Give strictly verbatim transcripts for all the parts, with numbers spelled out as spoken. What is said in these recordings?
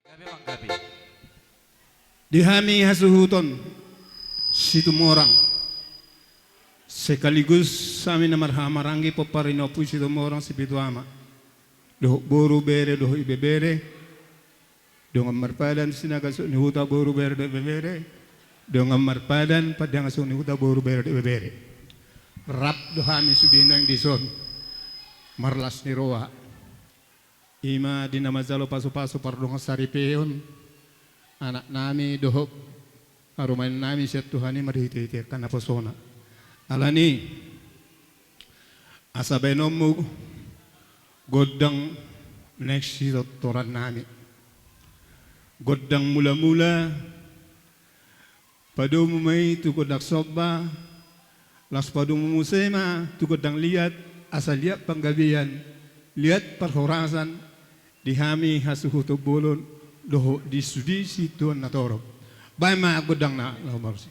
Gabe, Bang, gabe. Di hami hasuhuton Situmorang, sekaligus hami na marhahamaranggi pomparan ni Ompu Situmorang Sipitu Ama, dohot boru, bere dohot ibebere, dongan marpadan sinaga suhut ni huta, boru, bere dohot ibebere, dongan marpadan pandangan suhut ni huta, boru, bere dohot ibebere. Rap do hami sude nuaeng dison marlas ni roha. I ma di na manjalo pasupasu pardongan saripeon anaknami dohot harumaennami sian Tuhan i marhitehite angka naposona. Alani i, asa baenonmu gondang naeng sitortorannami, gondang mulamula, padomu ma i tu gondang somba, laos padomu muse ma tu gondang liat, asa liat panggabean, liat parhorasan di hami hasuhuton bolon dohot di sude situan na torop. Baen ma gondangna, laho marsi.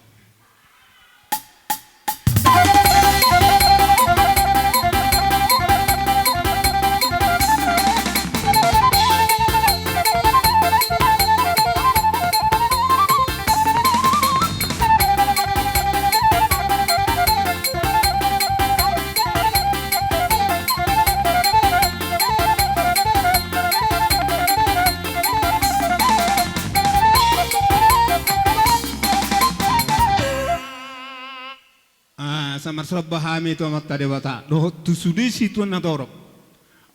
Asa marsomba hami tu Amanta Debata dohot tu sude situan na torop.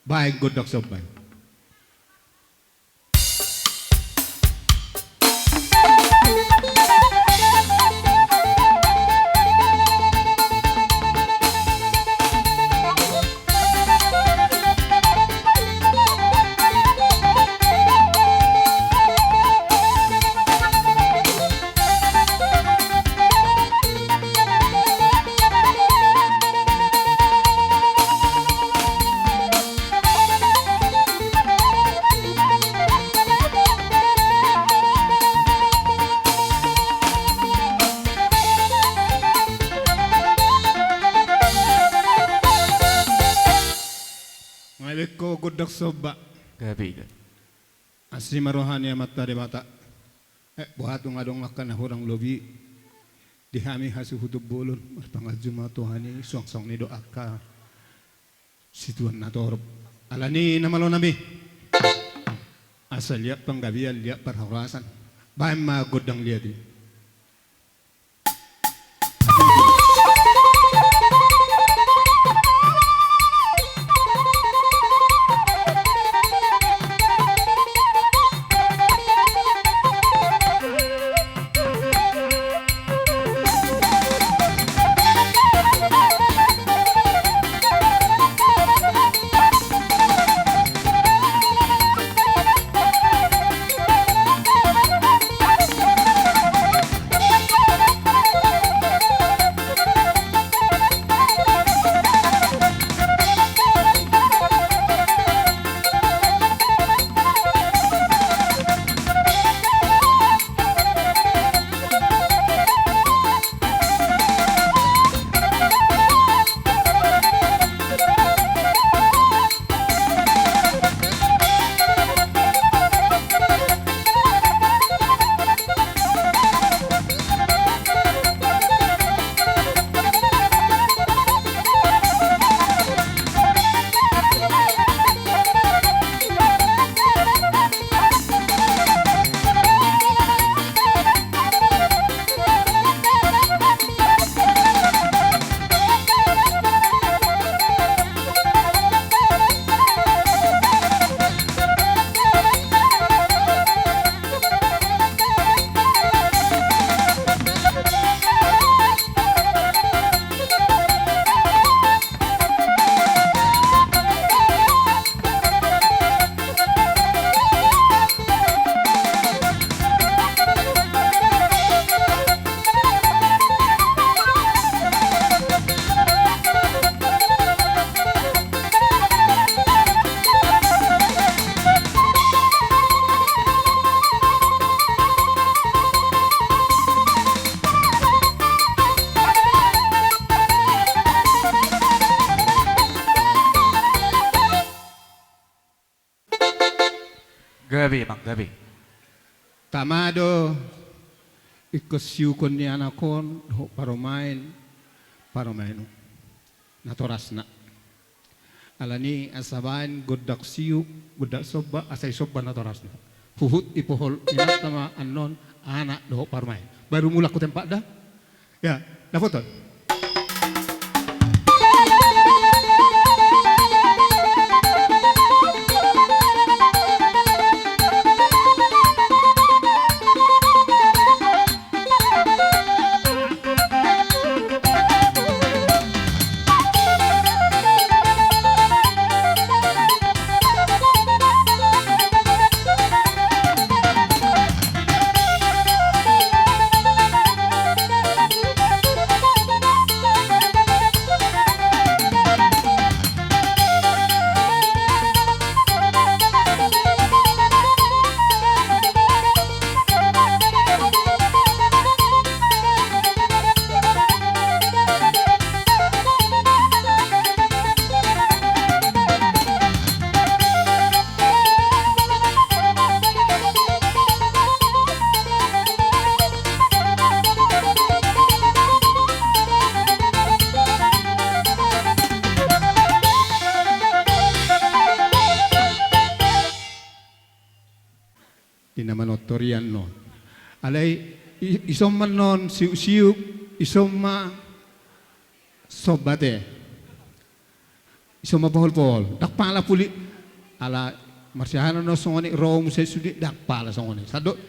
Baen gondang somba i. Nga be ho gondang somba. Gabe, gabe. Asi ma roha ni Amanta Debata. Eh, boha tung adong angka na hurang lobi di hami hasuhuton bolon, marpanganju ma Tuhan i suang songon i do angka situan na torop. Alani i na malo nami, asa liat panggabean, liat parhorasan. Baen ma gondang liat i. Gabe, Bang, gabe. Tama do ingkon siukon ni anak on dohot parumaen, parumaen on natorasna. Alani asa baen gondang siuk, gondang somba, asa disomba natorasna. Huhut dipohol inanta ma annon anak dohot parumaen. Baru mulak tu tempat da. Ya, dapoton. Di na manortor i annon. Alai i-, ison ma annon siuk-siuk, ison ma somba te. Ison ma pohol-pohol. Ndang pala puli. Ala marsiahanon do songon i, ro muse sude, ndang pala songon i. Sandok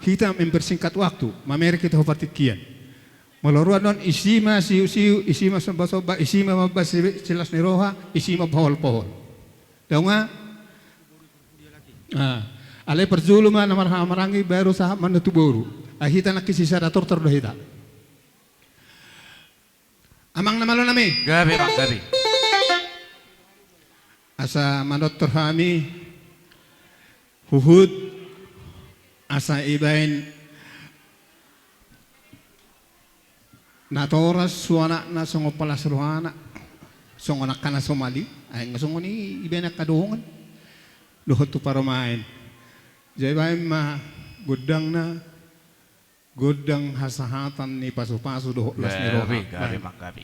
hita mempersingkat waktu, mamereng hita tu partingkian. Molo ro annon isi ma siuk-siuk, isi ma somba-somba, isi ma mambahen si-, silas ni roha, isi ma pohol-pohol. Dao nga? Ah, alai parjolo ma na marhaha-maranggi baru sahat ma annon tu boru. Ai hita nangkin sisada tortor do hita. Amang na malo nami. Gabe, Amang, gabe. Asa manortor hami, huhut asa dibaen natoras tu anakna songon palas rohana, songon angka na somal i, ai nga songon i dibaen angka dongan dohot tu parumaen. Jadi baen ma gondangna, gondang hasahatan ni pasu-pasu dohot las ni roha. Gabe, gabe, Amang, gabe.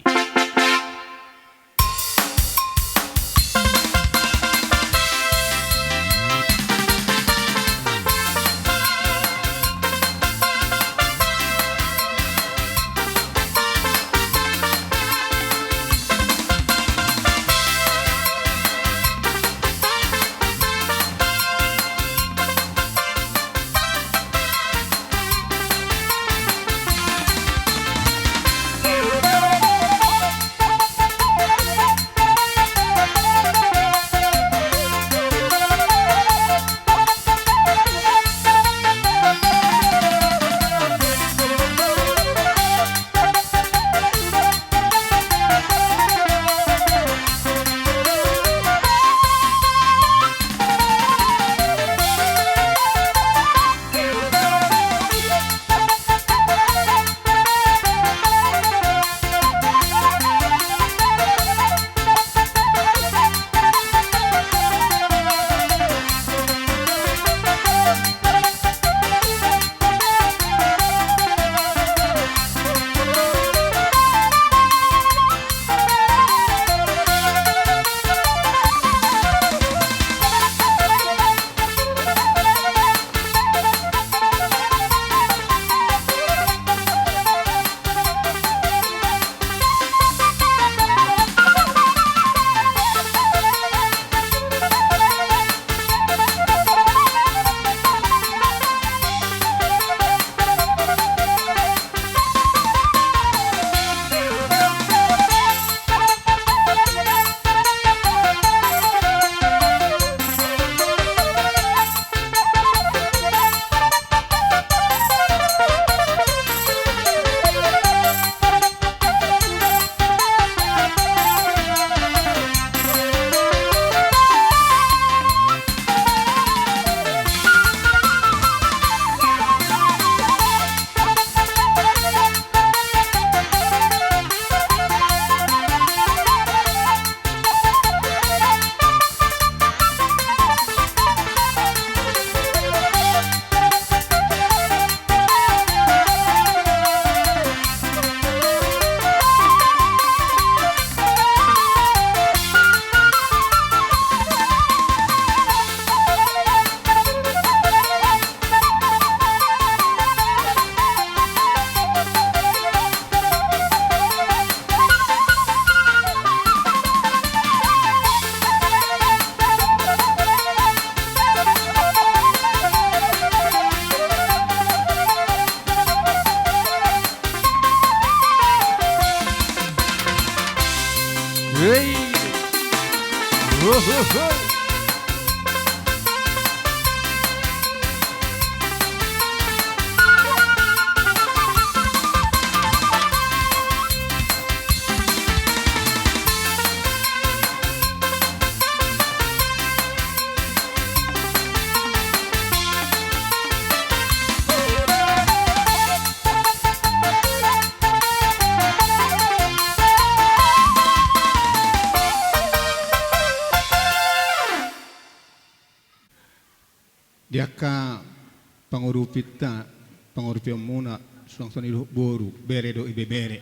Pangurupinta, pangurupionmuna, suang songon i dohot boru, bere dohot ibebere.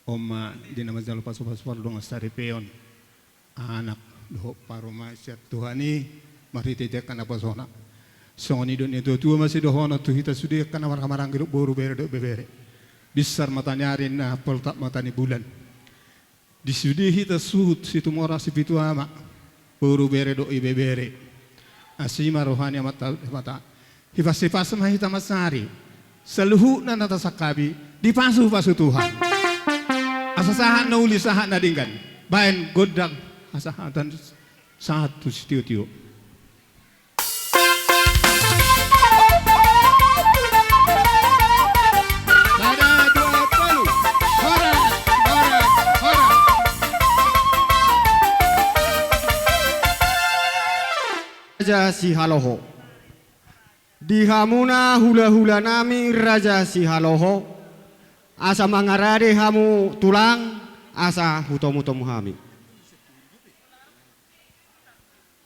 On ma di na manjalo pasupasu pardongansaripeon, anak dohot parumaen sian Tuhan i, marhitehite angka naposona. Songon i do na tuatua masidohonon tu hita sude angka na marhahamaranggi dohot boru, bere dohot ibebere. Binsar mataniari, na poltak matanibulan. Di sude hita suhut Situmorang Sipitu Ama, boru, bere dohot ibebere. Asi ma roha ni Amanta Debata. Hipaspas ma hita mansari. Saluhutna na tasangkapi, dipasupasu Tuhan. Asa sahat na uli, sahat na denggan. Baen gondang hasahatan sahat tu sitiotio. Sada, dua, tolu. Horas, horas, horas. Raja Sihaloho. Di hamuna hulahulanami Raja Sihaloho, asa mangarade hamu tulang, asa hutomutomu hami.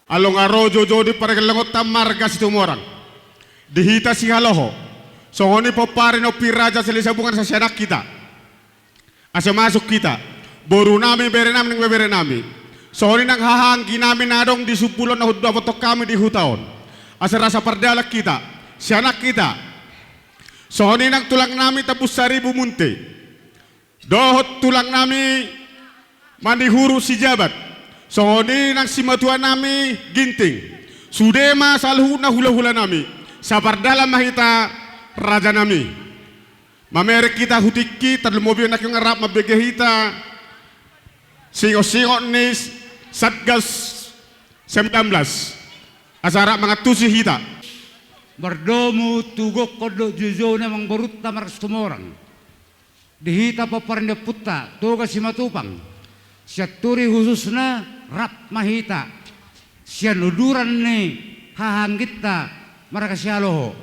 Alongan ro joujou di pargellengonta marga Situmorang. Di hita Sihaloho, songon i pomparan ni ompu ni raja Salihasabungan, asa sianak hita. Asa masuk hita, borunami, berenami nang ibeberenami. Songon i nang hahaangginami na adong di sumpulon na hudapothon hami di huta on. Asa rasa pardalan hita, sianak hita. Songon i nang tulangnami Tambun Saribu Munte. Dohot tulangnami Manihuru Sijabat, songon i nang simatuanami Ginting. Sude ma saluhutna hulahulanami, sapardalan ma hita rajanami. Mamereng hita hu tingki, tarlumobi on nangkin rap mambege hita singot-singot ni Satgas sembilan belas. Asa rap mangantusi hita. Mardomu tu gokhon dohot joujouna amangborunta marga Situmorang. Di hita pomparan ni ompunta Toga Simatupang, Sianturi khususna, rap ma hita sian uduran ni hahaangginta marga Sihaloho.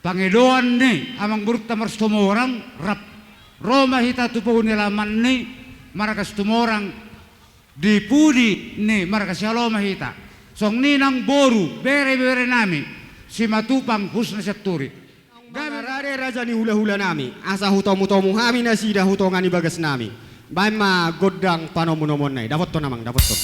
Pangidoan ni amangborunta marga Situmorang, rap ro ma hita tu pogu ni alaman ni marga Situmorang. Di pudi ni marga Sihaloho ma hita. Songon i nang boru, bere, berenami Simatupang, khususna Sianturi. Gabe. Mangarade raja ni hulahulanami, asa hutomutomu hami nasida tu tonga ni bagasnami. Baen ma gondang panomunomuonna i. Dapothon, amang, dapothon.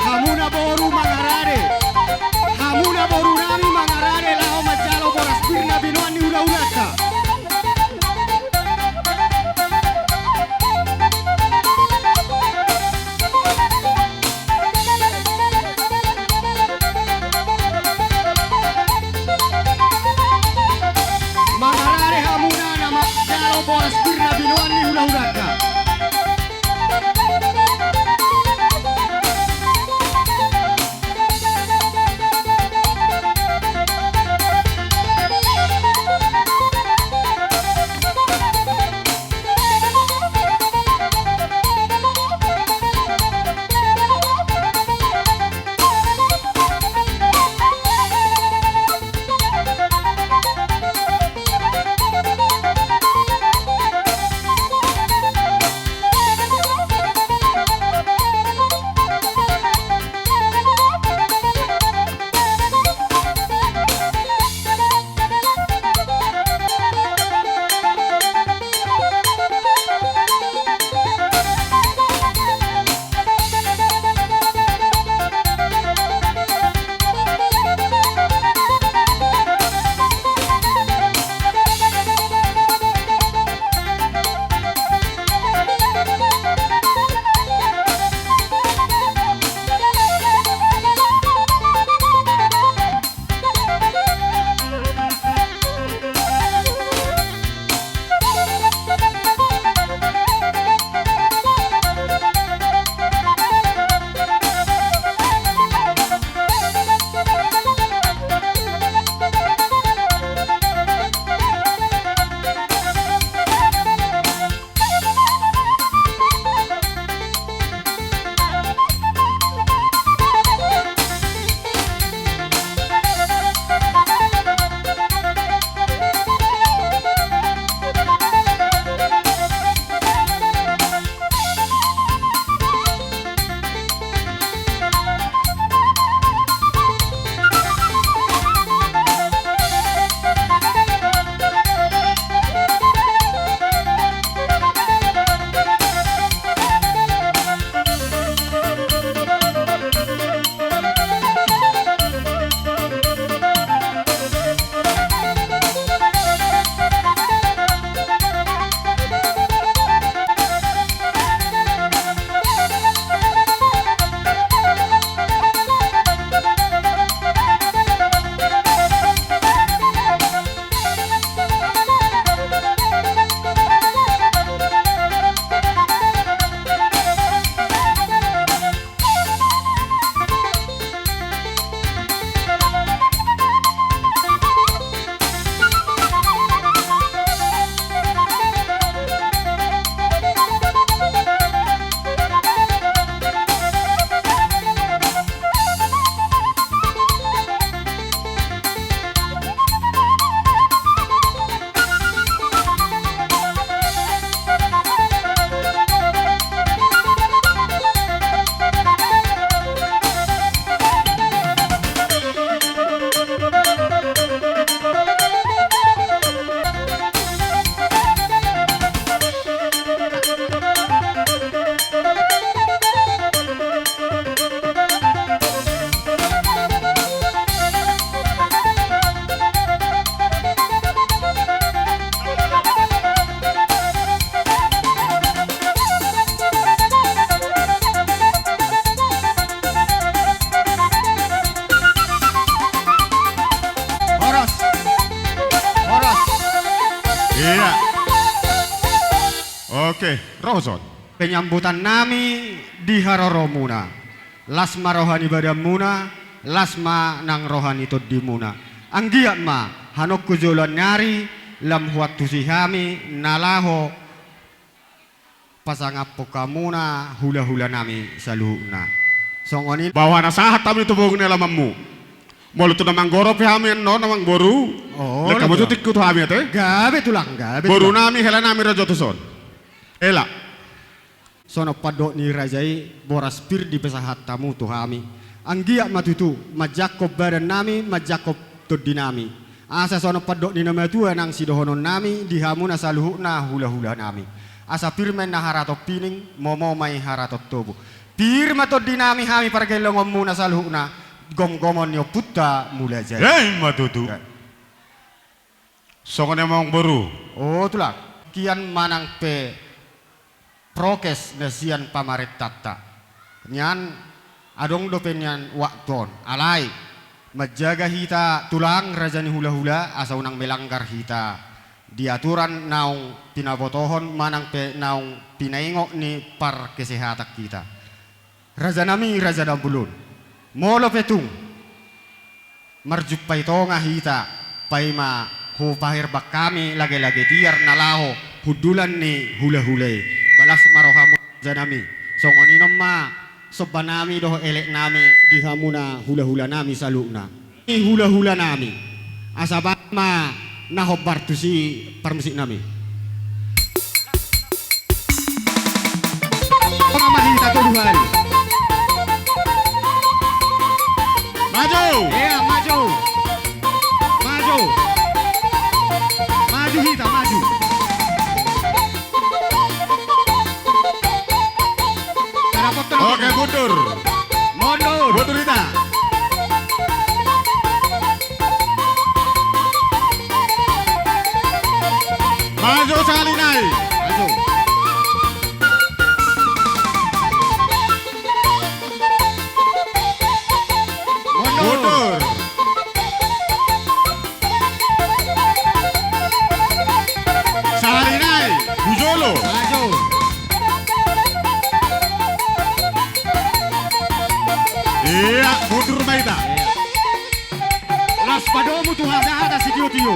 Hamuna boru mangarade. Hamuna borunami mangarade laho manjalo boras pir na binoan ni hulahulanta. Mangarade hamuna na manjalo boras pir na binoan ni hulahulanta. Iya. Oke, ro son. Penyambutan nami di haroromuna. Las ma roha ni badanmuna, las ma nang roha ni tondimuna. Anggiat ma hanongku joloan ni ari lam huantusi hami na laho pasangaphon hamuna hulahula nami saluhutna. Songon i. Baoa na sahat hami tu bogung ni alamanmu. Molo tu na manggoro pe hami annon, amangboru. Oh, lek hamu tu tingku tu hami ate. Gabe tulang, gabe boru tulang. Nami, hela nami raja tuson. Hela. Songon pandok ni raja i, boras pir dipasahat hamu tu hami. Anggiat ma tutu manjangkon badan nami, manjangkon tondi nami. Asa songon pandok ni na matua nang sidohonon nami di hamuna saluhutna hulahula nami. Asa pir ma inna haraton pining, momo ma i haraton tobu. Pir ma tondi nami hami pargellengonmuna saluhutna, gomgomon ni ompunta Mulajadi. Ima tutu. Ya. Songon i ma amangboru. O tulang, kian manang pe prokes na sian pamarentanta. Nian adong dope nian waktu on. Alai manjaga hita tulang raja ni hulahula asa unang melanggar hita di aturan naung pinabotohon manang pe naung pinaingot ni parkesehatan hita. Raja nami, raja na bulung. Molo pe tung marjumpa i tonga hita, paima hupaherbang hami lage-lage tiar na laho hundulan ni hulahula i. Balas ma rohamu raja nami. Songon i non ma somba nami dohot elek nami di hamuna hulahula nami saluhutna. Hulahula nami. Asa bahen ma na hombar tusi parmusik nami. Maju. Iya, maju. Maju. Maju hita, maju. Oke, mundur. Mundur. Mundur hita. Maju sahali nai. Maju. Mundur. Mundur. Sahali nai, tu jolo. Maju. Iya, mundur ma hita. Iya. Las padomu tu hata-hata sitio-tio.